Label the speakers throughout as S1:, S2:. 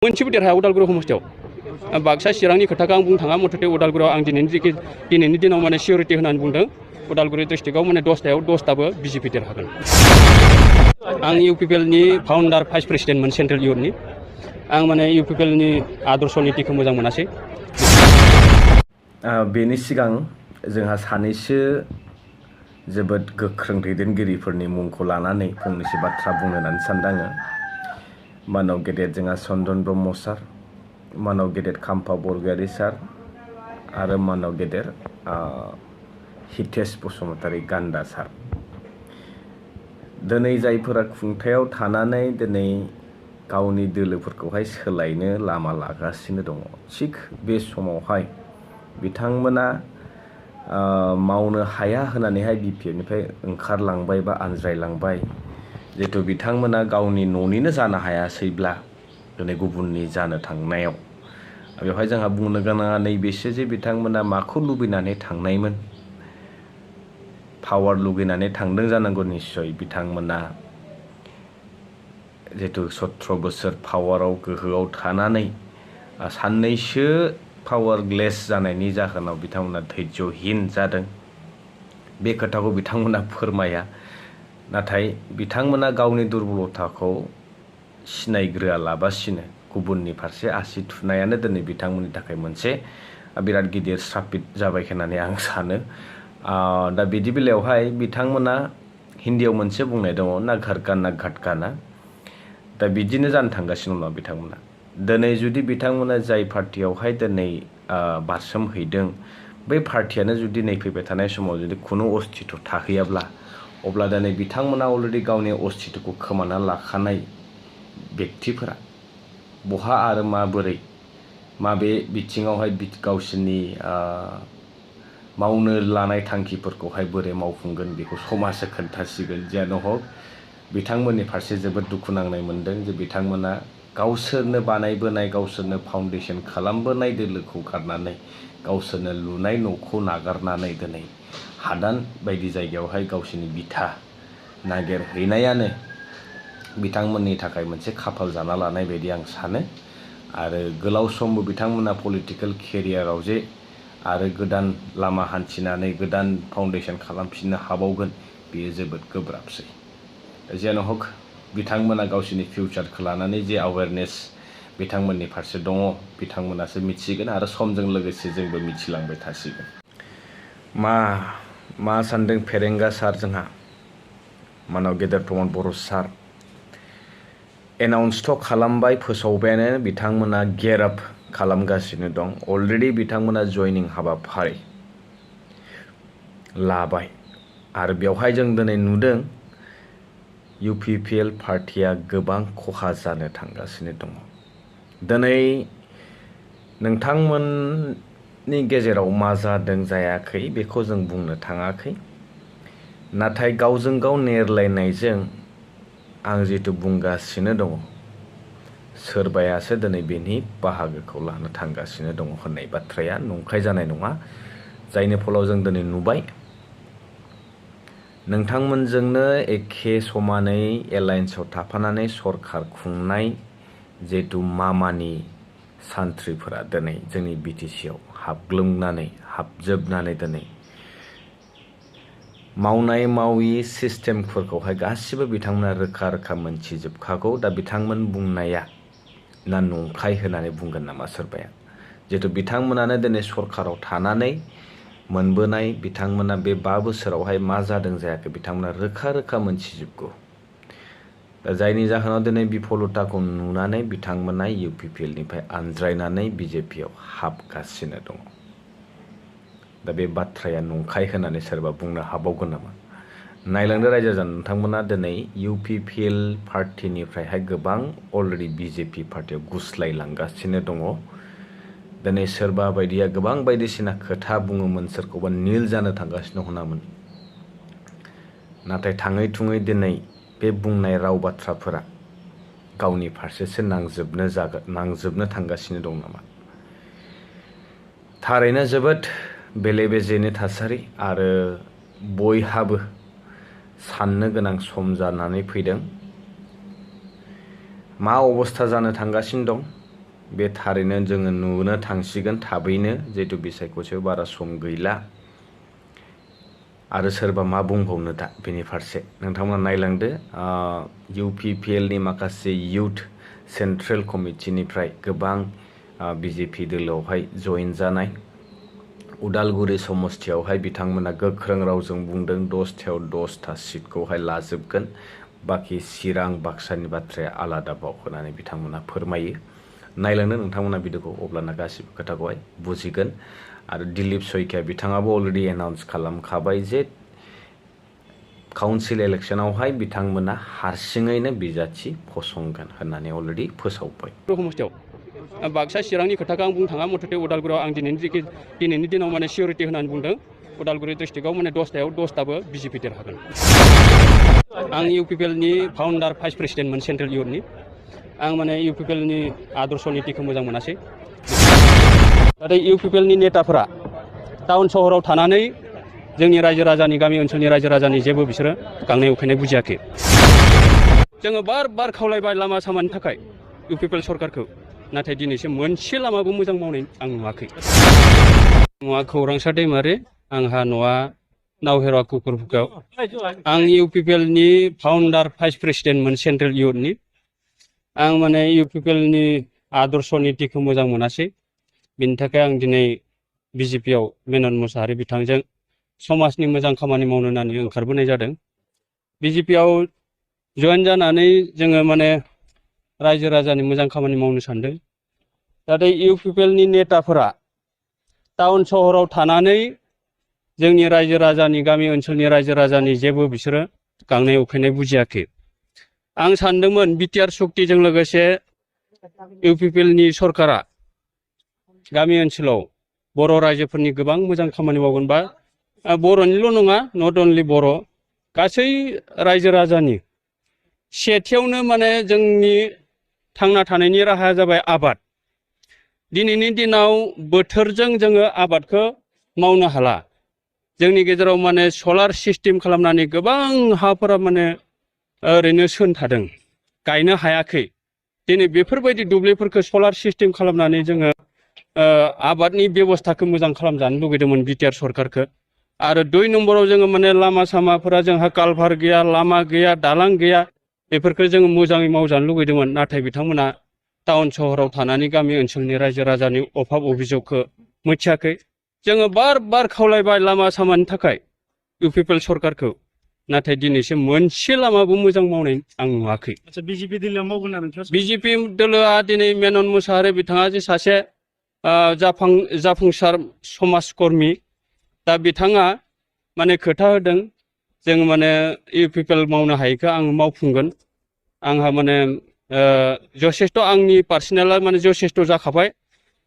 S1: मोनसेबो देरहाया उदालगुरि समस्थियाव बाक्सा चिरांनि खोथाखौ आं बुंनो थाङा मथथे उदालगुरियाव आं दिनैनि दिनाव माने सिकिउरिटि होनानै बुंदों उदालगुरि डिस्ट्रिक्टआव माने 10टायाव 10टाबो बिजेपि देरहागोन। आं इउपिपिएलनि फाउन्डार भाइस प्रेसिडेन्टमोन सेन्ट्रेल इउथनि आं माने इउपिपिएलनि आदर्श नीतिखौ मोजां मोनासै।
S2: बेनि सिगां जोंहा सानैसो जोबोद गोख्रों दैदेनगिरिफोरनि मुंखौ लानानै फंनैसो बाथ्रा बुंनो होननानै सानदों आङो। मानव गेदेर जोंहा चन्दन ब्रह्म सार, मानव गेदेर खाम्फा बरगयारी सार आरो मानव गेदेर हितेश बसुमतारी गान्दा सार। दिनै जायफोरा खुंथायाव थानानै दिनै गावनि दोलोफोरखौहाय सोलायनो लामा लागासिनो दङ, थिग बे समावहाय बिथांमोना मावनो हाया होननानैहाय बिपिएफनिफ्राय ओंखारलांबाय बा आनज्रायलांबाय। जिहेतु बिथांमोना गावनि न'निनो जानो हायासैब्ला दिनै गुबुननि जानो थांनायाव बेवहाय जोंहा बुंनो गोनाङा नैबेसो जे बिथांमोना माखौ लुबैनानै थांनायमोन। पावार लुबैनानै थांदों जानांगौ निस्सय बिथांमोना जिहेतु 17 बोसोर पावाराव गोहोआव थानानै साननैसो पावार ग्लेस जानायनि जाहोनाव बिथांमोना धैर्यहीन जादों। बे खोथाखौ बिथांमोना फोरमाया, नाथाय बिथांमोना गावनि दुर्बलताखौ सिनायग्रोआलाबासिनो गुबुननि फारसे आसि थुनायानो दिनै बिथांमोननि थाखाय मोनसे बिराद गिदिर सापिट जाबाय होननानै आं सानो। दा बिदि बेलायावहाय बिथांमोना हिन्दीयाव मोनसे बुंनाय दङ ना घरका ना घटकाना। दा बिदिनो जानो थांगासिनो दङ बिथांमोना। दिनै जुदि बिथांमोना जाय पार्टियावहाय दिनै बारसोमहैदों बै पार्टियानो जुदि नै फैबाय थानाय समाव जुदि खुनु अस्तित्व थाहैयाब्ला अब्ला दिनै बिथांमोना अलरेडि गावनि अस्तित्वखौ खोमाना लाखानाय व्यक्तिफोरा बहा आरो माबोरै माबे बिथिङावहाय गावसोरनि मावनो लानाय थांखिफोरखौहाय बोरै मावफुंगोन बेखौ समाजआ खोन्थासिगोन। जियानो हक बिथांमोननि फारसे जोबोद दुखु नांनाय मोनदों जे बिथांमोना गावसोरनो बानायबोनाय गावसोरनो फाउन्डेसन खालामबोनाय दोलोखौ गारनानै गावसोरनो लुनाय न'खौ नागारनानै दिनै हादान बायदि जायगायावहाय गावसोरनि बिथा नागिरहैनायानो बिथांमोननि थाखाय मोनसे खाफाल जाना लानाय बायदि आं सानो। आरो गोलाव समबो बिथांमोना पलिटिकेल केरियाराव जे आरो गोदान लामा हान्थिनानै गोदान फाउन्डेसन खालामफिननो हाबावगोन बेयो जोबोद गोब्राबसै। जियानो हक बिथांमोना गावसोरनि फिउचारखौ लानानै जे एवेयारनेस बिथांमोननि फारसे दङ बिथांमोनासो मिथिगोन आरो समजों लोगोसे जोंबो मिथिलांबाय थासिगोन। मा सानदों फेरेंगा सार जोंहा मानव गेदेर प्रमद बर' सार एनाउन्सथ' खालामबाय, फोसावबायानो बिथांमोना गेट आप खालामगासिनो दं। अलरेडि बिथांमोना जयनिं हाबाफारि लाबाय आरो बेवहाय जों दिनै नुदों इउपिपिएल पार्टिया गोबां खहा जानो थांगासिनो दङ। दिनै नोंथांमोननि गेजेराव मा जादों जायाखै बेखौ जों बुंनो थाङाखै, नाथाय गावजों गाव नेरलायनायजों आं जितु बुंगासिनो दङ सोरबायासो दिनै बेनि बाहागोखौ लानो थांगासिनो दङ होननाय बाथ्राया नंखाय जानाय नङा। जायनि फलाव जों दिनै नुबाय नोंथांमोनजोंनो एखे समानै एलायन्सआव थाफानानै सरखार खुंनाय जितु मामानि सान्थ्रिफोरा दिनै जोंनि बिटिसिआव हाबजोबनानै दिनै मावनाय मावि सिस्टेमफोरखौहाय गासिबो बिथांमोना रोखा रोखा मोनथिजोबखागौ। दा बिथांमोन बुंनाया ना नंखाय होननानै बुंगोन नामा सोरबाया? जिहेतु बिथांमोनानो दिनै सरखाराव थानानै मोनबोनाय, बिथांमोना बे 5 बोसोरावहाय मा जादों जायाखै बिथांमोना रोखा रोखा मोनथिजोबगौ। दा जायनि जाहोनाव दिनै बिफलताखौ नुनानै बिथांमोना इउपिपिएलनिफ्राय आनज्रायनानै बिजेपिआव हाबगासिनो दङ। दा बे बाथ्राया नंखाय होननानै सोरबा बुंनो हाबावगोन नामा? नायलांदो रायजो राजा नोंथांमोना दिनै इउपिपिएल पार्टिनिफ्रायहाय गोबां अलरेडि बिजेपि पार्टियाव गुस्लायलांगासिनो दङ। दिनै सोरबा बायदिया गोबां बायदिसिना खोथा बुङोमोन, सोरखौबा निल जानो थांगासिनो हनामोन, नाथाय थाङै थुङै दिनै बे बुंनाय राव बाथ्राफोरा गावनि फारसेसो नांजोबनो थांगासिनो दं नामा? थारैनो जोबोद बेले बेजेनि थासारि आरो बयहाबो साननो गोनां सम जानानै फैदों। मा अबस्था जानो थांगासिनो दं बे थारैनो जोङो नुनो थांसिगोन थाबैनो जिहेतु बिसायख'थियाव बारा सम गैला आरो सोरबा मा बुंबावनो दा बेनि फारसे नोंथांमोना नायलांदो UPPL नि माखासे इउथ सेन्ट्रेल कमिटिनिफ्राय गोबां BJP दोलोआवहाय जइन जानाय उदालगुरि समस्थियावहाय बिथांमोना गोख्रों रावजों बुंदों 10थायाव 10था सिटखौहाय लाजोबगोन बाखि चिरां बाक्सानि बाथ्राया आलादाबाव होननानै बिथांमोना फोरमायो नायलांनो नोंथांमोना भिडिअखौ अब्लाना गासिबो खोथाखौहाय बुजिगोन आरो दिलीप सयकिया बिथाङाबो अलरेडि एनाउन्स खालामखाबाय जे काउन्सिल इलेक्शनावहाय बिथांमोना हारसिङैनो बिजाथि फसंगोन होननानै अलरेडि फोसावबाय
S1: बाक्सा चिरांनि खोथाखौ आं बुंनो थाङा मथथे उदालगुरियाव आं दिनैनि दिनाव माने सिकिउरिटि होननानै बुंदों उदालगुरि डिस्ट्रिक्टआव माने 10थायाव 10थाबो BJP देरहागोन आं UPPL नि फाउन्डार भाइस प्रेसिडेन्टमोन सेन्ट्रेल इउथनि आं माने UPPL नि आदर्श नीतिखौ मोजां मोनासै नाथाय UPPL नि नेताफोरा टाउन सहराव थानानै जोंनि रायजो राजानि गामि ओनसोलनि रायजो राजानि जेबो बिसोरो गांनाय उखैनाय बुजियाखै जोङो बार खावलायबाय लामा सामानि थाखाय UPPL सरकारखौ नाथाय दिनैसिम मोनसे लामाबो मोजां मावनाय आं नुवाखै मुवा खौरांसा दैमारि आंहा न'आ नावहेरा कुकुरफुगाव आं UPPL नि फाउन्डार भाइस प्रेसिडेन्टमोन सेन्ट्रेल इउथनि आं माने UPPL नि आदर्श नीतिखौ मोजां मोनासै बिनि थाखाय आं दिनै BJP आव मेनन मुसाहारि बिथांजों समाजनि मोजां खामानि मावनो होननानै ओंखारबोनाय जादों BJP आव जइन जानानै जोङो माने रायजो राजानि मोजां खामानि मावनो सानदों नाथाय UPPL नि नेताफोरा टाउन सहराव थानानै जोंनि रायजो राजानि गामि ओनसोलनि रायजो राजानि जेबो बिसोरो गांनाय उखैनाय बुजियाखै आं सानदोंमोन BTR शक्तिजों लोगोसे UPPL नि सरकारा गामि ओनसोलाव बर' रायजोफोरनि गोबां मोजां खामानि मावगोन बा बर'निल' नङा नट अनलि बर' गासै रायजो राजानि सेथियावनो माने जोंनि थांना थानायनि राहाया जाबाय आबाद दिनैनि दिनाव बोथोरजों जोङो आबादखौ मावनो हाला जोंनि गेजेराव माने सलार सिस्टेम खालामनानै गोबां हाफोरा माने ओरैनो सोन थादों गायनो हायाखै दिनै बेफोरबायदि दुब्लिफोरखौ सलार सिस्टेम खालामनानै जोङो आबादनि बेबस्थाखौ मोजां खालामजानो लुगैदोंमोन BTR सरकारखौ आरो 2 नम्बराव जोङो माने लामा सामाफोरा जोंहा कालभार गैया लामा गैया दालां गैया बेफोरखौ जोङो मोजाङै मावजानो लुगैदोंमोन नाथाय बिथांमोना टाउन सहराव थानानै गामि ओनसोलनि रायजो राजानि अभाब अभियोगखौ मिथियाखै जोङो बार खावलायबाय लामा सामानि थाखाय UPPL सरकारखौ नाथाय दिनैसिम मोनसे लामाबो मोजां मावनाय आं नुवाखै
S3: BJP दोलोआ मावगोन आरो
S1: BJP दोलोआ दिनै मेनन मुसाहारि बिथाङा जे सासे जाफुंसार समाजकर्मी दा बिथाङा माने खोथा होदों जों माने UPPL मावनो हायैखौ आं मावफुंगोन आंहा माने जथेस्थ आंनि पार्सनेला माने जथेस्थ जाखाबाय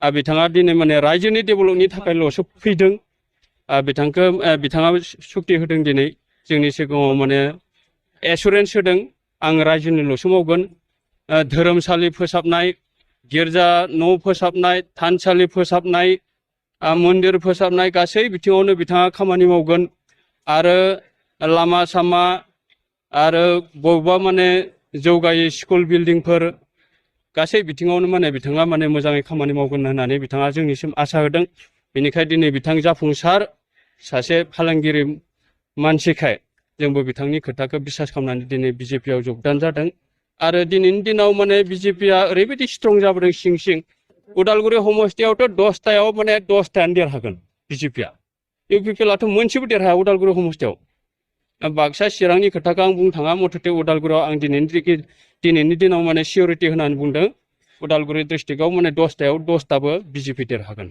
S1: बिथाङा दिनै माने रायजोनि डेभेलपनि थाखायल'सो फैदों बिथाङा सुक्ति होदों दिनै जोंनि सिगाङाव माने एसुरेन्स होदों आं रायजोनिल'सो मावगोन धोरोमसालि फोसाबनाय गिर्जा न' फोसाबनाय थानसालि फोसाबनाय मन्दिर फोसाबनाय गासै बिथिङावनो बिथाङा खामानि मावगोन आरो लामा सामा आरो बबेबा माने जौगायै स्कुल बिल्डिंफोर गासै बिथिङावनो माने बिथाङा माने मोजाङै खामानि मावगोन होननानै बिथाङा जोंनिसिम आसा होदों बेनिखाय दिनै बिथां जाफुंसार सासे फालांगिरि मानसिखाय जोंबो बिथांनि खोथाखौ बिसास खालामनानै दिनै BJP आव जगदान जादों आरो दिनैनि दिनाव माने BJP आ ओरैबायदि स्ट्रं जाबोदों सिं उदालगुरि समस्थियावथ' 10थायाव माने 10थायानो देरहागोन BJP आ UPPL आथ' मोनसेबो देरहाया उदालगुरि समस्थियाव बाक्सा चिरांनि खोथाखौ आं बुंनो थाङा मथथे उदालगुरियाव आं दिनैनि दिनाव माने सिकिउरिटि होननानै बुंदों उदालगुरि डिस्ट्रिक्टआव माने 10थायाव 10थाबो BJP देरहागोन